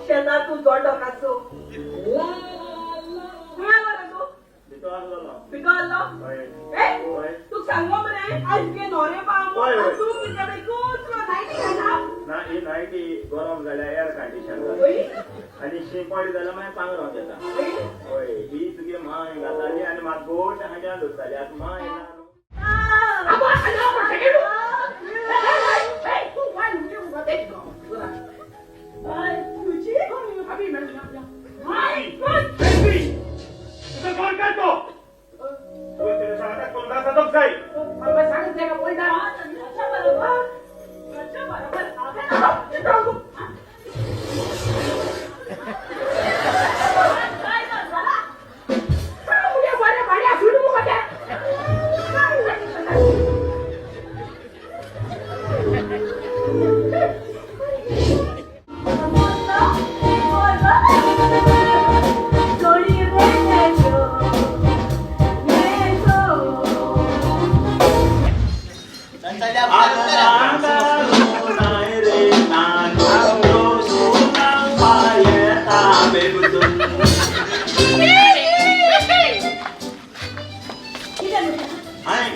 शेतात तूं जोडो काचो तू सांगो मरे आज तुगे न्होरे पाव तूं कितें कुचरो नायटी घालता ना ही नायटी गरम जाल्यार एअर कंडिशन आनी शीं पडली जाल्यार मागीर पांगरोंक येता. हय ही तुगे मांय घाताली आनी म्हाका गोड हांड्यान दवरताली. आतां मांय ना.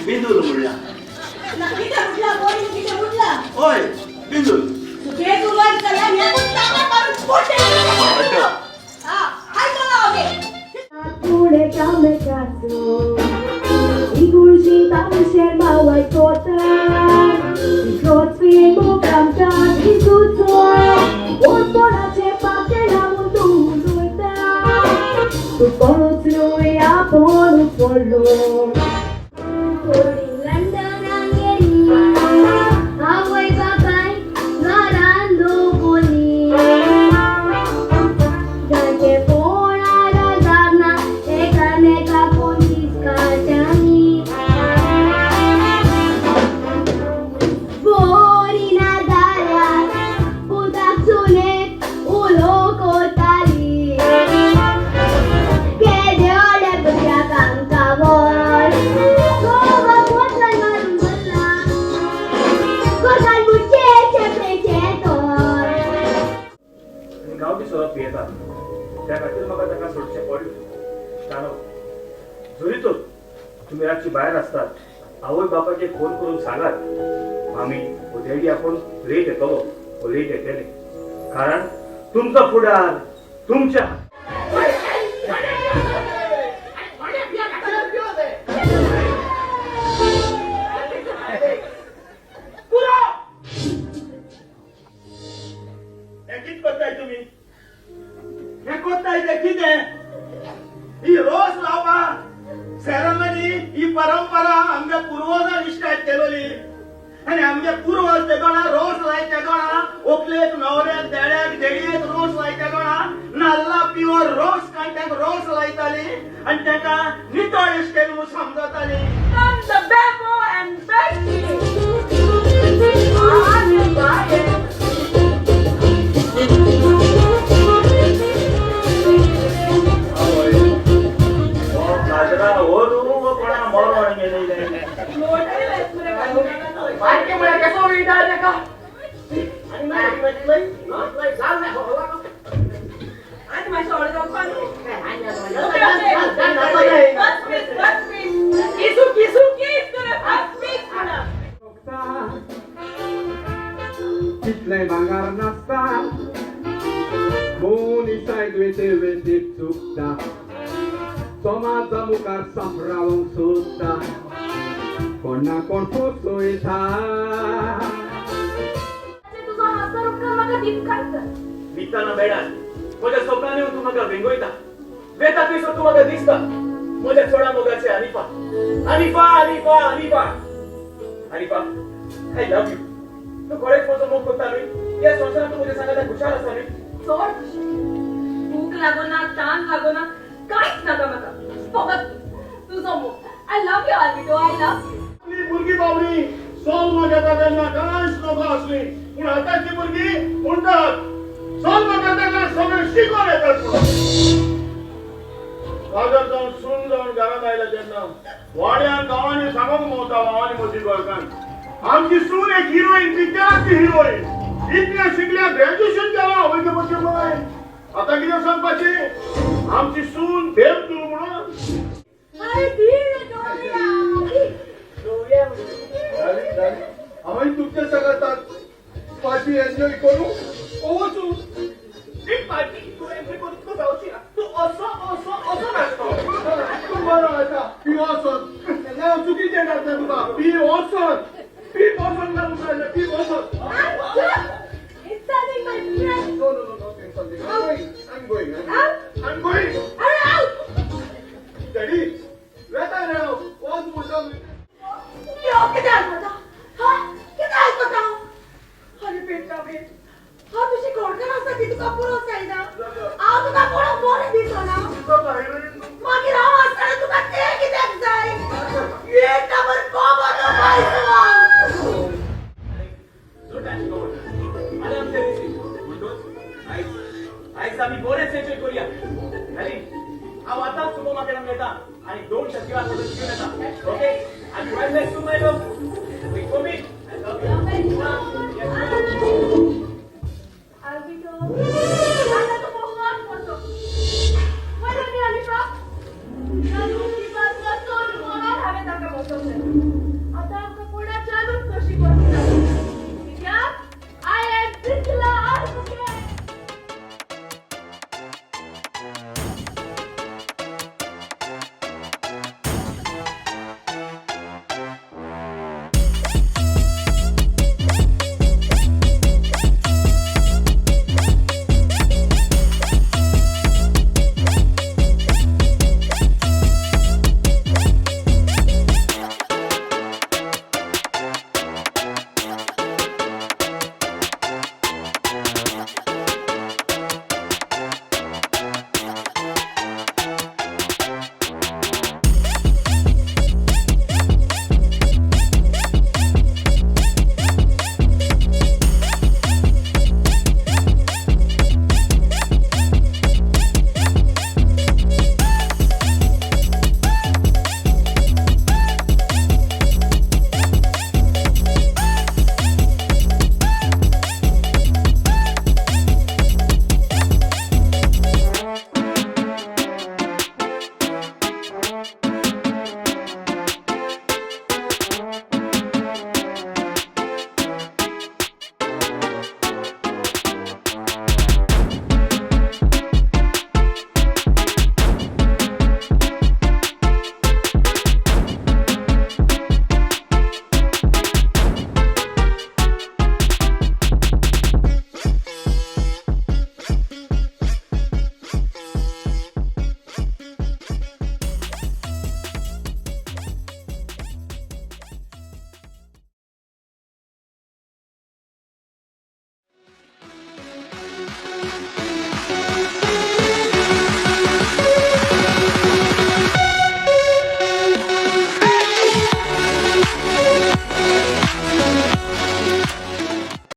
बिंदूल म्हणला. हय बिंदूल. गांवठी सोरोप पियेतात त्या खातीर म्हाका ताका सोडचें पडलें. ताणो जरी तर तुमी रातची भायर आसतात आवय बापायचेर फोन करून सांगात मामी हो डॅडी आपूण लेट येतलो हो लेट येतले, कारण तुमचो फुडार तुमच्या. कित करताय तुमी? हें करताय तें कितें? ही रोस लावपा सेरेमनी ही परंपरा आमच्या पुर्वजांनी स्टार्ट केलोली आनी आमचे पुर्वज ते कोणा रोस लायता कोणा ओकलेक न्हवऱ्याक देड्याक देडयेक रोस लायता कोणा नाल्ला पिवर रोस काडट्याक रोस लायताली आनी ताका नितळ इश्टेल म्हूण समजताली. कितले भांगर नासता मनीसाक वेते वेते चुकता समाजा मुखार सांपरावंक सोदता कोण ना कोण पोसयता. तुजो हांसो उपकार म्हाका दिपकायता. न्हिदतना बेडान म्हज्या सपनांनी तूं म्हाका वेंगयता, वेता थंयसर तूं म्हाका दिसता. म्हज्या चोडा मोगाचे Hanifa, Hanifa, Hanifa, Hanifa, Hanifa, I love you. तूं खरेंच म्हजो मोग करता न्हय? ह्या संवसारांत तूं म्हज्या सांगाता खुशाल आसा न्हय? चड खुशी. भूक लागोना, तान लागोना, कांयच नाका म्हाका, फकत तुजो मोग. I love you Albito, I love you. भुरगीं बाबडी सोल्म घेता तेन्ना कांयच नको आसली, पूण आतांची भुरगीं म्हणटात सोल्म घेता तेन्ना सगळें शिकोन येतात. म्हणून फादर जावन सून जावन घरांत आयले तेन्ना वाड्यान गांवांनी सांगूंक मोवता मावानी म्हजी घरकान्न आमची सून एक हिरोईन, ती त्याची हिरोईन, इतलें शिकल्या ग्रॅज्युएशन केलां. आवयचे पयशे पळय. आतां कितें सांगपाचें? आमची सून देव तूं म्हणून. अरे दी रे डोळ्या, दी. डोळ्या म्हणजे. झाली झाली, आम्ही तुमच्या सगळ्यात पार्टी एन्जॉय करू. वचू ती पार्टी तू एन्ट्री करून तुका जावची ना. तू असो असो असो नाचतो. तू बरो आसा, पी वचोन. ना, चुकीचें जाता तुका. पी वचोन, पी वचोन ना, पी वचोन. I'm just insulting my friend. No, not insulting. I'm going. I'm going. I'm Out. I'm going. अरे out. Daddy, वेता रे हांव. वच म्हणटा. यो कितें आयकता? हा, कितें आयकता? अरे बेटा बेट, हांव तुजी घोडकार आसा ती तुका पुरो जायना. हांव तुका कोणाक बरें दिसना? मागीर हांव आसतना तुका तें कित्याक जाय? एक नंबर बाबा तो बायसवान. जो टेन्शन करू आले आमचे रिसी. म्हणटूच आयज आयज आमी बरेच एन्जॉय करूया. जाली, हांव आतांच सुपर मार्केटान वता आनी दोन शकिला फोटो घेवन येता. ओके, आनी right back to my love. Wait for me. I love you. Yes.